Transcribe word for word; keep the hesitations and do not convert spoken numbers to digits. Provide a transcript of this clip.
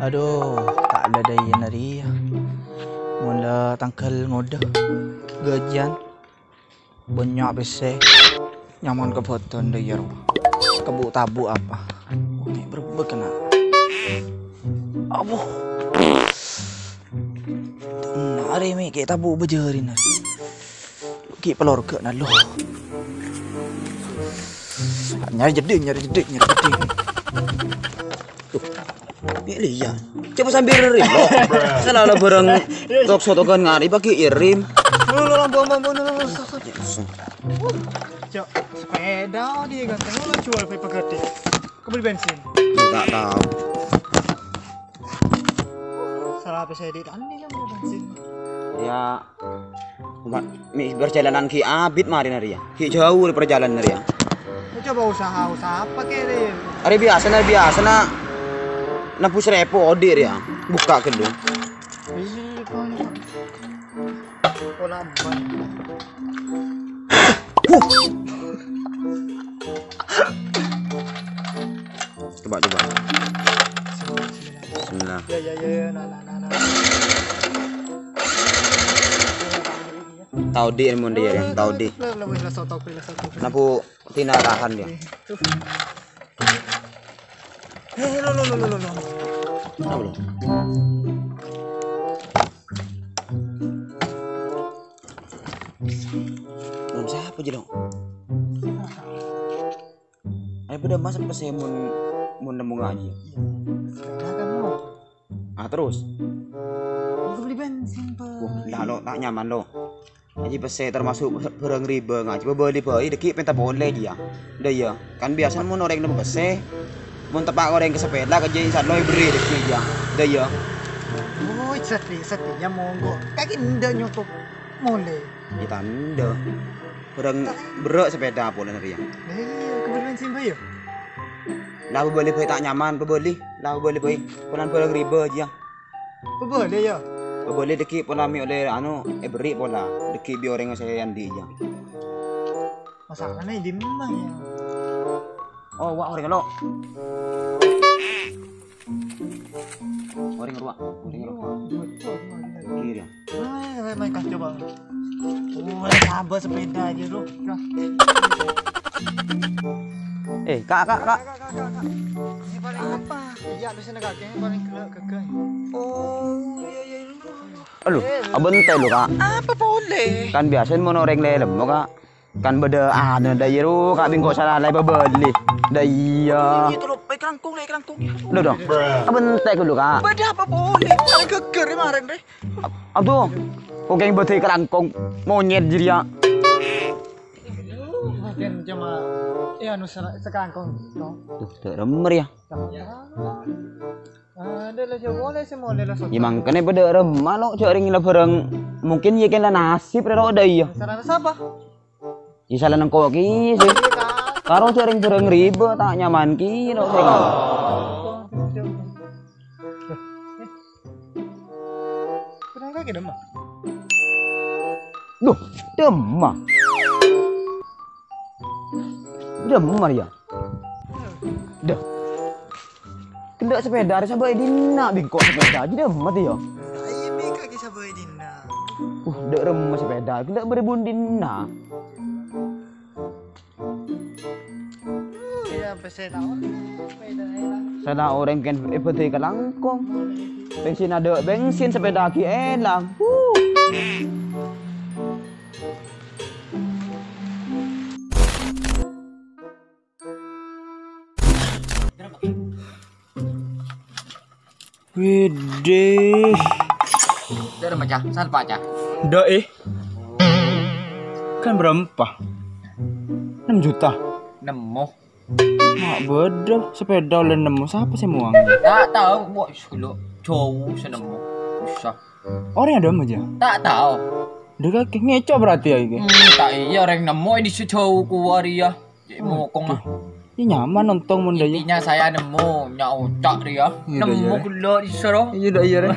Adhu, ta' la dhâiyâ narèya. Mon la tangghâl ngodâ, ghâjiyân, bânnya' pèssè, nyaman ka bhâdhân dhâiyâ rowa. Kabu'-tabu' apa? Mè' bârâmma kèna. Abbhu. Narè mè' kè' tabu' bâjârina. Ghi' pelorga'na lo. Nyarè jeddhing, nyarè jeddhing, nyarè jeddhing. Tuh. Ghi' lèya. Coba sambil rim, lo. Sala bhâreng tok-sotokan ngarè paghi' rim. Lo, lo, ampon, ampon, ampon, lo, lo, lo. Cok, sepeda dia ganteng lo jual pe pagadi. Kebeli bensin. Ta' tao. Sala pèssè di tani yang beli bensin. Ya, Pak, mè' parjhâlânan ghi' abit marèna rèya. Ghi' jhâu rè parjhâlânan rèya. Lu coba usaha, usaha apa kè, Rim? Arè biyasana, biyasana. Nebbhus rèpo odi' rèya. Bukka' ghâllu. Isi, Pak, ini, Pak. Pola ban. Coba, coba. Bismillah. Ya, ya, ya, ya, nah, nah, nah, nah. Tao di, mon dia, ya, tao di. Lah, lah, wis, lah, sotok, wis, lah, sotok, wis. Nabu tina tahan dia. Tuh. Eh, lo, lo, lo, lo, lo, lo. Kenapa, lo? Belum siapa, Jelo? Ayo, bâdâ mas pèssè mon, mon nemmo ngajhi. Iya. Sepeda kan mau. Ah, terus? Itu beli bensin, Pak. Wah, lah, lo, ta' nyaman, lo. Ngajhi pèssè termasuk bhârâng riba ngajhi. Bâbâli bhâi, dâggi' pènta polè, jiyâ. Dâ, iyâ. Kan biyasana mon orèng nemmo pèssè, mon teppa' orèng ka sepeda, kajhi insya Allah èberri' dâggi', jiyâ. Dâ, iyâ. Oh, sedih, sedih, ya, monggo. Kaki ndak nyokop molè. Ya, tandhâ. Bhârâng berrâ' sepeda polana rèya. Lah iyâ, kebeli bensin bhâi yâ? Lah, bâbâli bhâi ta' nyaman, bâbâli. Lah, bâbâli bhâi. Polana bhârâng riba, jiyâ. Bâbâli yâ? Bâbâli dâggi' pola mè' ollè, anu, èberri' pola. Dâggi' bi' orèng sè andi', jiyâ. Masalahnya di mana ya? Oh, wa' orèng lo. Orèng rowa, orèng rowa. Kiri. Ah, main, main, coba. Oh, sabar sepeda aja, Bro. Dah. Eh, Kak, Kak, Kak. Kak, Kak, Kak, Kak. Ini paling apa? Iya, di sini kakinya paling gagah. Oh, iya, iya, iya. Aduh, abente lo, Kak. Apa polè? Kan biyasana mon orèng lelem, Kak. Kan bâdâ anu, dâ' iyâ ro, Kak, bi' engko' sala la bâbâli. Dâ' iyâ. Iya, terus, eh, kerangkung, eh, kerangkung. Duh, duh. Abente ghâllu, Kak. Bâdâ apa polè? Paling ghâgghâr, eh, marèn, rè. Aduh, kok kèng bâdâ kerangkung monyet jârèya. Mungkin cuma, eh, anu, se-, sekerangkung, no. Duh, dâ' remmer, yâ. Ada lah, coba oleh semua, oleh lah. Yâ, mangkana bâdâ remma, lo, jhâ' rèng la bhârâng. Mungkin yâ kèna nasib, rè, lo, dâ' iyâ. Salah sapa? Yâ, sala engko' kèya, sih. Karo jhâ' rèng bhârâng riba, ta' nyaman kèya, lo, sih. Kenapa kèya, Dam? Duh, Dam. Dam, Maria. Dah. Kendâ' sepeda arè sabâ è dinna', bi' engko' sepeda jiyâ dâ' emma, yâ. Ayo, mè' kaki sabâ è dinna'. Uh, dâ' remma sepeda, kendâ' bârâ bun dinna'. Uh, ya, pèssè taon, sepeda aja lah. Sala orèng kèng èbâdâi kalangkong. Bensin adâ' bensin, sepeda ghi' èlang. Huh. Widih. Dâ' remma, Ca? Salpa, Ca? Dâ', eh. Kan bârâmpa? Ennem juta. Nemmo. Ma' bâdâ sepeda ollè nemmo. Sapa sè mowang? Ta' tao, wa', is, ghellâ' jhâu sè nemmo. Usah. Orèng adâ' ma, Ca? Ta' tao. Dâ' kakè ngèco' berarti yâ, iki. Hmm, ta' iyâ, orèng nemmo è dissa' jhâu kowa rèya. Cè' mokong, ah. Iyâ, nyaman ontong mon dâ' iyâ. Intinya saya nemmo, nya' oca' rèya. Iyâ, dâ' iyâ, nemmo rè. Ghellâ' dissa' ro. Iyâ, dâ' iyâ, rè.